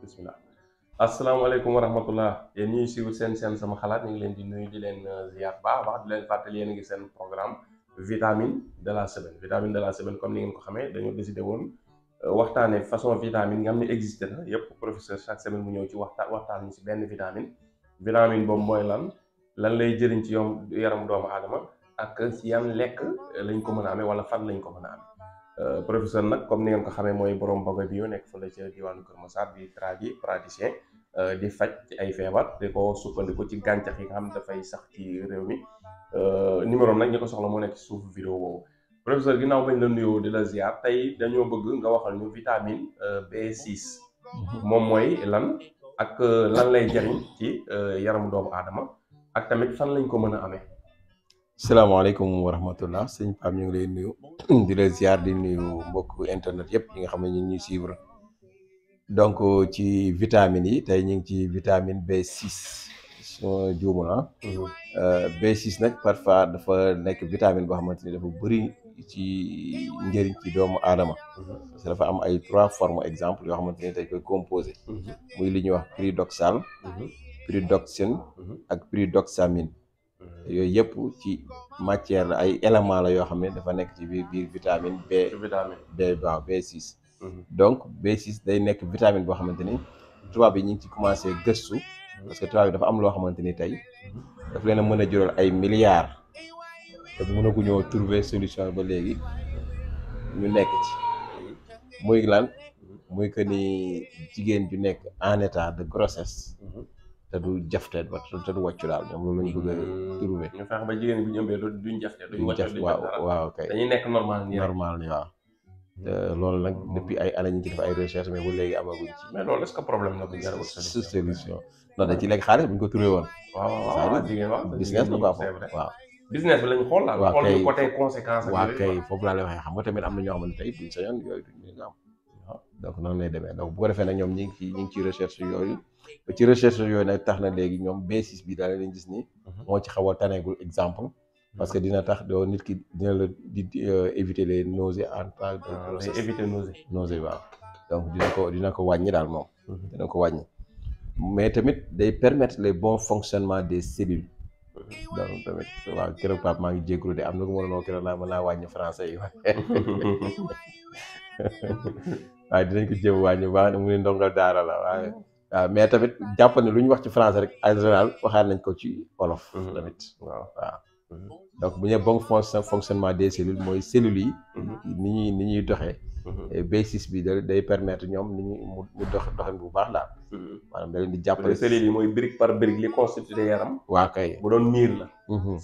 bismillah asalaamaaleykum wa rahmatullah yéen ñuy suivre seen sama xalaat ñu ngi leen di nuyu di leen ziar baax di leen fàttali yéen a ngi seen programme vitamine de la semaine comme ni ngeen ko xamee dañoo décidé woon waxtaane façon vitamine nga xam ne existé na yépp professeur chaque semaine mu ñëw ci waxtaan ñu si benn vitamine boobu mooy lan lay jëriñ ci yaram doomu aadama ak si yan lekk lañ ko mën a amee wala fan lañ ko mën a amee professeur nag comme ni ngeen ko xamee mooy borom Bogo bio nekk fële ca diwaanu Kër Massar di praticien di faj ci ay feebar di ko sukkandiku ci gàncax yi nga xam ne dafay sax ci réew mi numéro nag ñi ko soxla moo nekk ci suufu vidéo boobu professeur ginnaaw bañ la nuyoo di la ziar tey dañoo bëgg nga waxal ñu vitamine B6 moom mooy lan ak lan lay jariñ ci yaramu doomu aadama ak tamit fan lañ ko mën a amee. salaamaaleykum wa rahmatullah sëñ Pape ñu ngi lay nuyu di la ziar di nuyu mbokk internet yëpp yi nga xam ne ñu ngi ñuy suivre donc ci vitamines yi tey ñu ngi ci vitamine B6 suma juumul B6 nag parfois dafa nekk vitamine boo xamante ni dafa bëri ci njëriñ ci doomu aadama parce que dafa am ay 3 formes exemple yoo xamante ni dañ koy composé muy li ñuy wax pyridoxal pyridoxine ak pyridoxamine yooyu yëpp ci matière la ay éléments la yoo xam ne dafa nekk ci biir vitamine B6 donc B6 day nekk vitamine boo xamante ni tubaab yi ñu ngi ci commencé gëstu parce que tubaab yi dafa am loo xamante ni tey daf leen a mën a jural ay milliards te mënaguñoo trouver solution ba léegi ñu nekk ci muy lan muy que ni jigéen ju nekk en état de grossesse te du jafte ba te du wàccu daal ñoom loolu lañu bëgg a trouver. ñu fexe ba jigéen bi ñu ëmbee duñ jafte duñ wàccu waaw kay dañuy nekk normal ni waaw te loolu nag depuis ay années ñu ci def ay recherche mais ba léegi amaguñ ci. mais loolu est-ce que problème la bu jar a solution non da ci lekk xaalis bu ñu ko trouvé woon. waaw jigéen waaw business la quoi waaw business bi lañ xool daal xool ñu côté conséquence waaw kay foofu laa lay waxee xam nga tamit am na ñoo xamante tey buñ sañoon yooyu duñ nga am donc noonu lay demee donc bu ko defee nag ñoom ñi ngi ci recherche yooyu ba ci recherche yooyu nag tax na léegi ñoom B6 bi daal lañ gis ni moo ci xaw a taneegul exemple parce que dina tax doo nit ki dina la di éviter les nausées en temps de grossesse éviter nausées waaw donc dina ko wàññi daal moom dina ko wàññi mais tamit day permettre les bons fonctionnements des cellules donc tamit waaw keroog Pape maa ngi jégalu de am na ko mën noo keroog naa mën naa wàññi français yi waaye dinañ ko jéem wàññi baax na mu ne ndongal daara la waaye waaw mais tamit jàpp ne lu ñu wax ci français rek en général waxaat nañ ko ci wolof tamit waaw donc bu ñu nee bon fonctionnement des cellules mooy cellules yi ni ñuy doxee B6 bi day permettre ñoom ni ñu mu doxin bu baax daal maanaam da leen di jàppale cellules yi mooy brique par brique li constitué yaram waaw kay bu doon miir la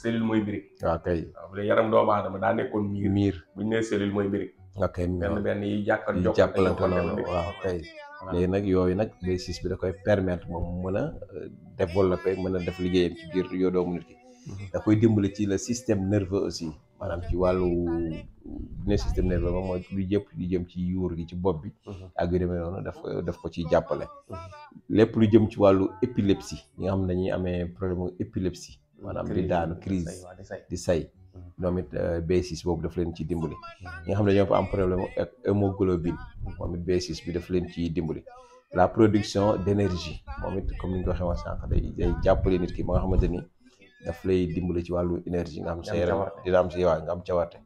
cellule mooy brique waaw kay waaw bu dee yaram doomu aadama daa nekkoon miir bu ñu nee cellule mooy brique ok benn yi jàppalante noonu waaw kay léegi nag yooyu nag B6 bi da koy permettre moom mën a développer mën a def liggéeyam ci biir yoo doomu nit ki da koy dimbali ci le système nerveux aussi maanaam ci wàllu ne système nerveux moom mooy lu jëpp lu jëm ci yuur gi ci bopp bi ak yu demee noonu daf ko ciy jàppale lépp lu jëm ci wàllu épilepsie ñi nga xam ne dañuy amee problème épilepsie maanaam di daanu crise di say ñoom it B6 boobu daf leen ciy dimbali ñi nga xam ne dañoo am problème ak hémoglobine moom it B6 bi daf leen ciy dimbali la production d'énergie moom it comme ni ñu ko waxee woon sànq day jàppale nit ki ba nga xamante ni daf lay dimbali ci wàllu énergie nga xam sa yaram dina am si waaw nga am cawarte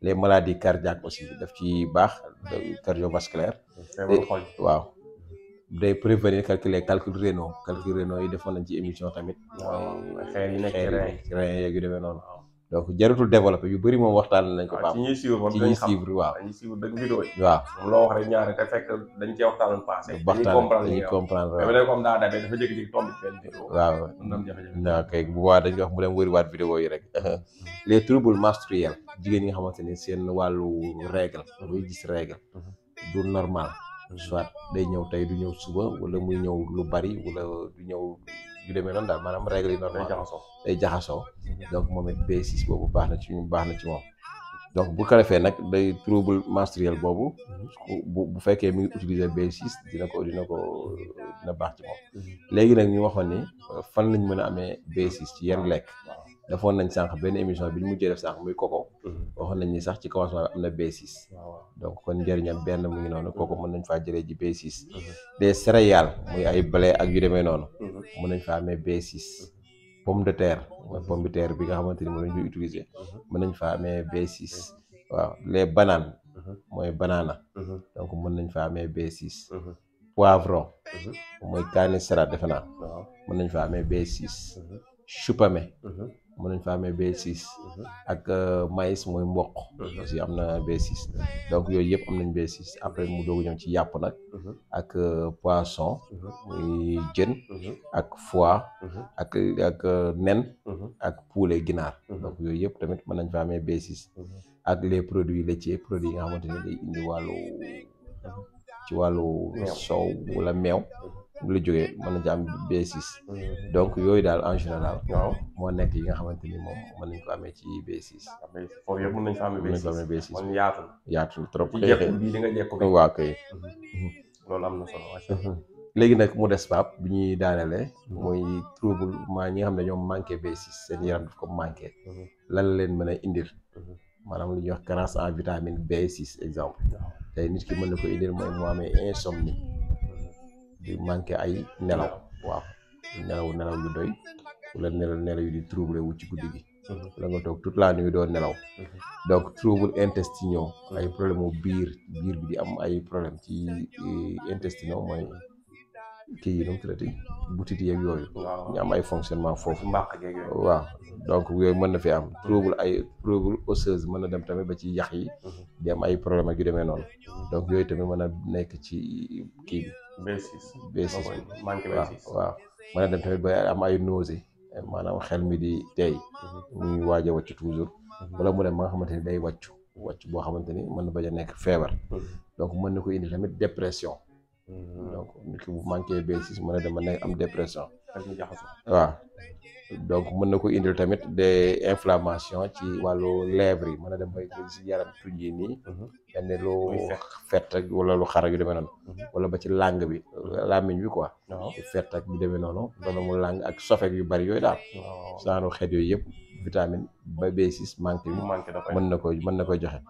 les maladies cardiaques aussi daf ci baax cardiovasculaire waaw day prévenir calculs rénaux yi defoon nañ ci émission tamit xeer yi nekk ci rein yeeg yu demee noonu donc jarutul développé yu bëri moom waxtaan nañ ko Pape ci ñuy suivre ci ñuy suivre waaw dañuy suivre dëgg vidéo yi waaw moom loo wax rek ñaari te fekk dañ cee waxtaanoon passé dañuy comprendre mais comme daa dabee dafa jékki-jékki tombe benn vidéo waaw waaw kay bu boobaa dañ ko wax mu dem wëriwaat vidéo yi rek les troubles menstruels jigéen ñi nga xamante ni seen wàllu règle muy gis règle du normal soit day ñëw tey du ñëw suba wala muy ñëw lu bari wala du ñëw yu demee noonu daal maanaam règle yi normal day jaxasoo donc moom it B6 boobu baax na ci moom donc bu ko defee nag day trouble menstruel boobu bu fekkee mi ngi utiliser B6 dina baax ci moom léegi nag ñu waxoon ni fan lañ mën a amee B6 ci yenn lekk defoon nañ sànq benn émission bi ñu mujjee def sànq muy koko waxoon nañ ni sax ci commencement bi am na B6 donc kon njëriñam benn mu ngi noonu koko mën nañ faa jëlee ji B6 des céréales muy ay blé ak yu demee noonu mën nañ faa amee B6 pomme de terre mooy pomme de terre bi nga xamante ni mën nañ koy utiliser mën nañ faa amee B6 waaw les bananes mooy banana donc mën nañ faa amee B6 poivron mooy kaani salade defe naa mën nañ fa amee B6 chupame mën nañ fa amee B6 ak maïs mooy mboq aussi am na B6 donc yooyu yëpp am nañ B6 après mu doogu ñëw ci yàpp nag ak poisson muy jën ak foie ak nen ak poulet ginaar donc yooyu yëpp tamit mën nañ fa amee B6 ak les produits laitiers produits yi nga xamante ni day indi wàllu ci wàllu soow wala meew bu la jógee mën na ci am B6 donc yooyu daal en général moo nekk yi nga xamante ni moom mën nañ ko amee ci B6 foofu yëpp mën nañ fa amee B6 kon yaatu trop ci jekku bii di nga jekku bi waaw kay loolu am na solo macha Allah léegi nag mu des Pape bi ñuy daanelee mooy trouble maa ñi nga xam ne ñoom manqué B6 seen yaram daf ko manqué lan la leen mën a indil maanaam lu ñuy wax carence en vitamine B6 exemple tey nit ki mën na ko indil mooy mu amee insomnie di manqué ay nelaw waaw nelaw yu doy wala nelaw yu di trouble wu ci guddi gi wala nga toog toute la nuit doo nelaw donc trouble intestinaux ay problème mu biir bi di am ay problème ci intestinaux mooy kii yi nu mu tuddati butit yeeg yooyu ñu am ay fonctionnement foofu waaw donc yooyu mën na fi am trouble osseuse mën na dem tamit ba ci yax yi di am ay problème ak yu demee noonu donc yooyu tamit mën a nekk ci kii bi B6 waaw mën a dem tamit ba am ay nausée maanaam xel mi di tey muy waaj a wàcc toujours wala mu dem ba nga xamante ni day wàcc boo xamante ni mën na bañ a nekk feebar donc mën na ko indi tamit dépression donc nit ki bu manqué B6 mën na dem ba nekk am dépression waaw donc mën na ko indil tamit des inflammations ci wàllu lèvres yi mën na dem ba ci yaram tuñ yi nii benn lu fett ak wala lu xara yu demee noonu wala ba ci langue bi làmmiñ bi quoi fett ak yu demee noonu wala mu langue ak sofek yu bari yooyu daal genre xeet yooyu yëpp vitamine ba B6 manqué bi mën na koy joxe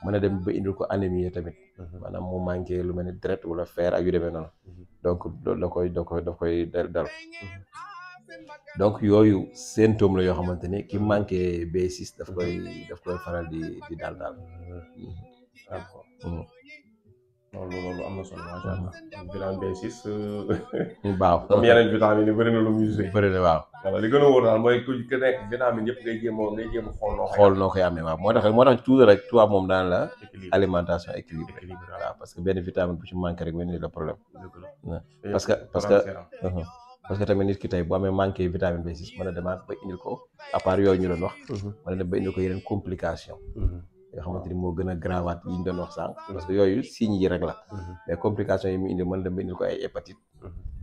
mën na dem ba indil ko anémie tamit maanaam mu manqué lu mel ni deret wala fer ak yu demee noonu donc da koy dal donc yooyu symptômes la yoo xamante ni ki manqué B6 daf koy faral di daal loolu am na solo macha Allah vitamine B6 baaw comme yeneen vitamine yi bëri na lu muy joué bëri na waaw li gën a wóor daal mooy ku nekk vitamine yëpp ngay jéem a xool noo koy amee waaw moo tax toujours rek tubaab moom daan la alimentation équilibrée waaw parce que benn vitamine bu ci manqué rek benn la problème parce que tamit nit ki tey bu amee manqué vitamine B6 mën a demaat ba indil ko à part yooyu ñu doon wax mën a dem ba indil ko yeneen complication yoo xamante ni moo gën a gravaat yi ñu doon wax sànq parce que yooyu signes yi rek la mais complication yi mu indi mën na dem ba indil ko ay hépatite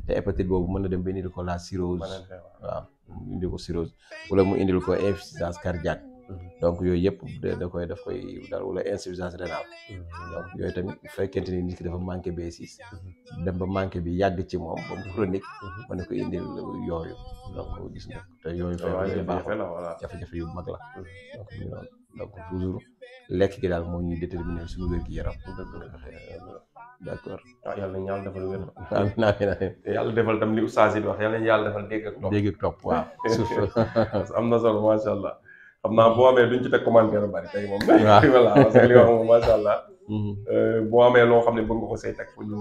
te hépatite boobu mën na dem ba indil ko la cirrhose waaw mu indil ko cirrhose wala mu indil ko insuffisance cardiaque donc yooyu yëpp daf koy dal wala insuffisance rénale donc yooyu tamit bu fekkente ni nit ki dafa manqué B6 dem ba manqué bi yàgg ci moom ba mu chronique mën na ko indil yooyu donc gis nga te yooyu feebar baaxul jafe-jafe yu mag la donc ñu noonu donc toujours lekk gi daal moo ñuy déterminer suñu wér-gi-yaram d'accord yàlla nañu yàlla defal wér amiin yàlla defal tam li oustaz yi wax yàlla nañu yàlla defal dégg ak topp waaw surtout am na solo macha Allah xam naa boo amee duñ ci teg commentaire bari tey moom voilà parce que li nga wax moom macha Allah boo amee loo xam ne bëgg nga ko say teg pour ñu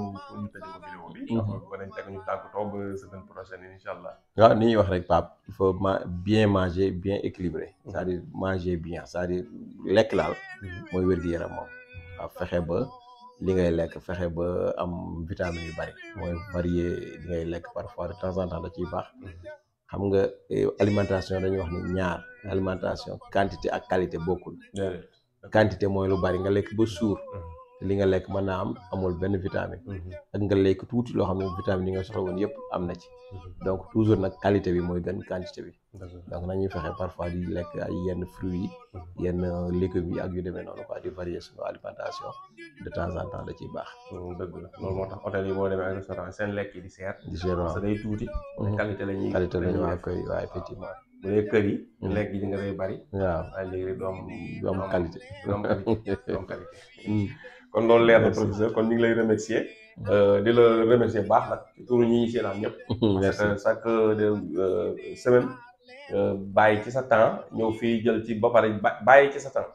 tëjee ko vidéo bi ba nañ teg ñu tàggatoo ba semaine prochaine incha allah waaw ni ñuy wax rek Pape il faut bien manger bien équilibré c'est-à-dire manger bien c'est-à-dire lekk laal mooy wér-gu-yaram moom waaw fexe ba li ngay lekk fexe ba am vitamines yu bari mooy varier li ngay lekk parfois de temps en temps da ciy baax xam nga alimentation dañuy wax ni ñaar alimentation quantité ak qualité bokkul quantité mooy lu bari nga lekk ba suur li nga lekk mën naa am amul benn vitamine ak nga lekk tuuti loo xam ne vitamine yi nga soxla woon yëpp am na ci donc toujours nag qualité bi mooy gën quantité bi donc nañuy fexe parfois di lekk ay yenn fruits yi yenn légumes yi ak yu demee noonu quoi di varier suñu alimentation de temps en temps da ciy baax dëgg la loolu moo tax hôtel yi boo demee ak restaurant seen lekk yi di seer waaw parce que day tuuti qualité la ñuy koy waaw effectivement bu dee kër yi. lekk gi nga day bari. waaw waaye léegi du am qualité. du am qualité. kon loolu leer na professeur kon ñu ngi lay remercier. di la remercier baax nag ci turu ñi ñu seetaan ñëpp. parce que chaque semaine bàyyi ci sa temps ñëw fii jël ci ba pare bàyyi ci sa temps.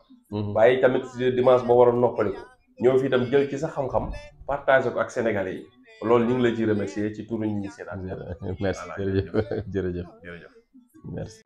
bàyyi tamit dimanche boo waroon noppaliku ñëw fii tam jël ci sa xam-xam partagé ko ak sénégalais yi loolu ñu ngi la ci remercier ci turu ñi ñu seetaan. merci jërëjëf jërëjëf merci.